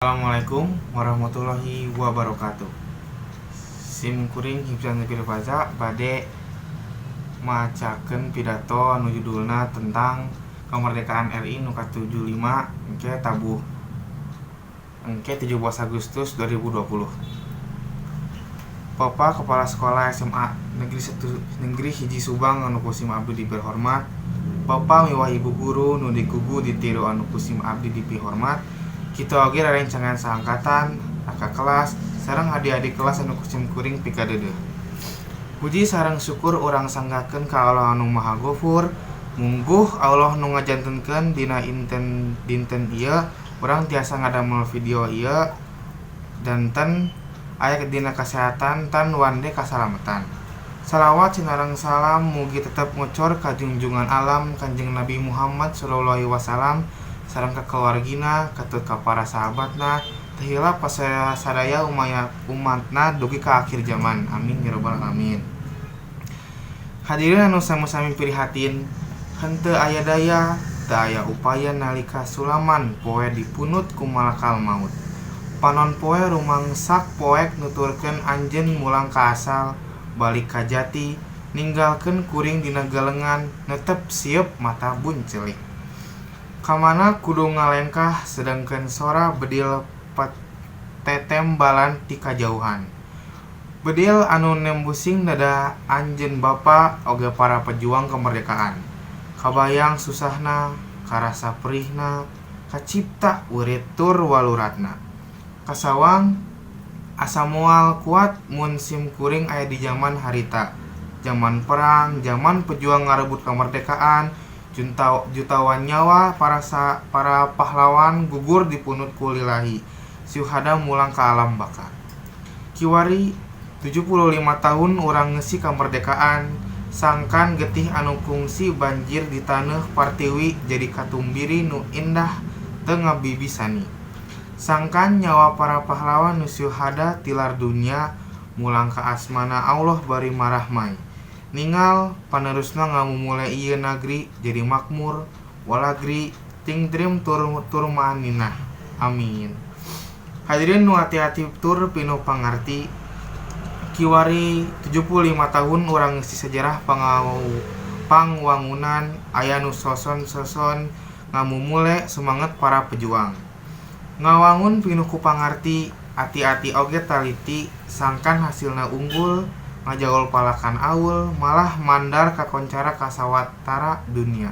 Assalamualaikum warahmatullahi wabarakatuh. Sim kuring Hibzan Zikir Faza bade macakeun pidato anu judulna tentang kemerdekaan RI nu ka-75 engke tabuh engke 17 Agustus 2020. Bapak Kepala Sekolah SMA Negeri 1 Negeri 1 Subang anu ku sim abdi dipihormat, Bapak miwah Ibu guru nu digugu ditiru anu ku sim abdi dipihormat, kitu oge rerencangan saangkatan, kakak kelas, sareng adik-adik kelas anu ku sim kuring pikadeudeuh. Puji sareng syukur urang sanggakeun ka Allah anu Maha Gofur, mungguh Allah nu ngajantenkeun dina dinten ieu urang tiasa ngadamel video ieu danten aya dina kasehatan tan wande kasalamatan. Salawat sinareng salam mugi tetep ngocor ka junjungan alam Kanjeng Nabi Muhammad sallallahu alaihi wasallam sareng ka kaluargina katut ka para sahabatna teu hilap ka sadaya umatna dugi ka akhir zaman, amin ya rabbal alamin. Hadirin anu sami-sami prihatin, henteu aya daya teu aya upaya nalika sulaman poe dipunut ku malakal maut. Panon poe rumangsak poek nuturkeun anjeun mulang ka asal, balik ka jati, ninggalkeun kuring dina galengan netep sieup mata buncelik. Kamana kudu ngalengkah sedengkeun sora bedil tetembalan ti kajauhan. Bedil anu nembusing dada anjeun bapa oge para pejuang kemerdekaan. Kabayang susahna, karasa perihna, kacipta weurit tur waluratna. Kasawang asa moal kuat mun sim kuring aya di jaman harita, jaman perang, jaman pejuang ngarebut kemerdekaan, jutawan nyawa para pahlawan gugur dipunut ku lillahi, syuhada mulang ka alam baka. Kiwari 75 tahun urang ngeusi kamerdekaan, sangkan getih anu kungsi banjir di taneuh partiwi jadi katumbiri nu indah teu ngabibisani. Sangkan nyawa para pahlawan nu syuhada tilar dunya mulang ka asmana Allah bari marahmai. Ningal panerusna ngamumule ieu nagri jadi makmur, walagri, tingtrim tur turmaninah. Amin. Hadirin nu hati-hati tur pinuh pangarti, kiwari 75 tahun urang ngeusi sejarah pangwangunan aya nu soson-soson ngamumule semangat para pejuang. Ngawangun pinuh ku pangarti, ati-ati oge taliti sangkan hasilna unggul, ngajaul palakan aul, malah mandar kakoncara ka sawatara dunia.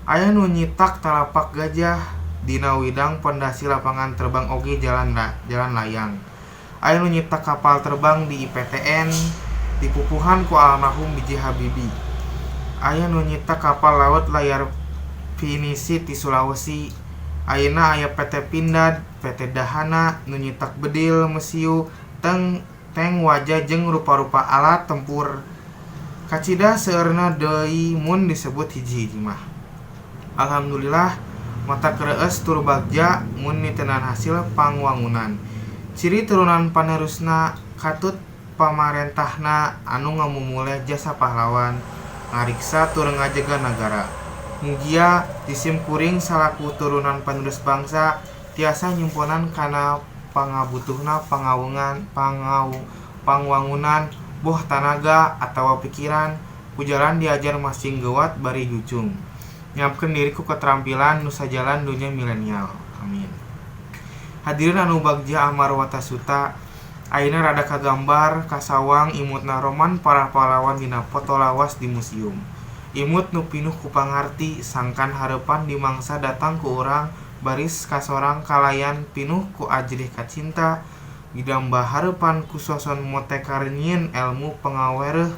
Aya nu nyitak talapak gajah dina widang pondasi lapangan terbang oge jalan layang. Aya nu nyitak kapal terbang di IPTN dipupuhan ku almarhum B.J. Habibie. Aya nu nyitak kapal laut layar pinisi ti Sulawesi. Ayeuna aya PT Pindad, PT Dahana nu nyitak bedil mesiu, tank waja jeung rupa-rupa alat tempur. Kacida seueurna deui mun disebut hiji-hiji mah. Alhamdulillah mata kereueus tur bagja mun nitenan hasil pangwangunan. Ciri turunan panerusna katut pamarentahna anu ngamumule jasa pahlawan, ngariksa tur ngajaga nagara. Mugia ti sim kuring salaku turunan panerus bangsa tiasa nyumponan kana pangabutuhna pangwangunan boh tanaga atawa pikiran ku jalan diajar masing geuwat bari jucung. Nyiapkeun diri ku keterampilan nu sajalan dunya milenial. Amin. Hadirin anu bagja amar watasuta, ayeuna rada kagambar kasawang imutna roman para pahlawan dina foto lawas di museum. Imut nu pinuh ku pangarti sangkan hareupan dimangsa datang ku urang baris kasorang kalayan pinuh ku ajrih kacinta didamba hareupan ku soson motekar nyieun elmu pangawereuh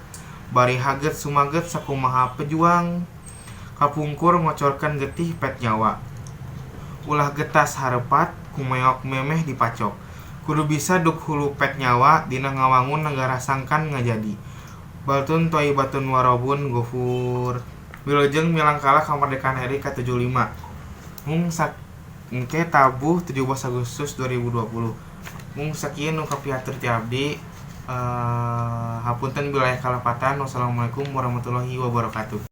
bari haget sumaget sakumaha pejuang kapungkur ngocorkeun getih pet nyawa. Ulah getas harepat kumeok memeh dipacok. Kudu bisa duk hulu pet nyawa dina ngawangun nagara sangkan ngajadi baltun thayyibatun warobun gofur. Wilujeng milangkala kamerdekaan RI ka-75. Mung engke tabuh 17 Agustus 2020. Mung sakieu nu kapihatur ti abdi. Hapunten bilih aya kalepatan. Wassalamualaikum warahmatullahi wabarakatuh.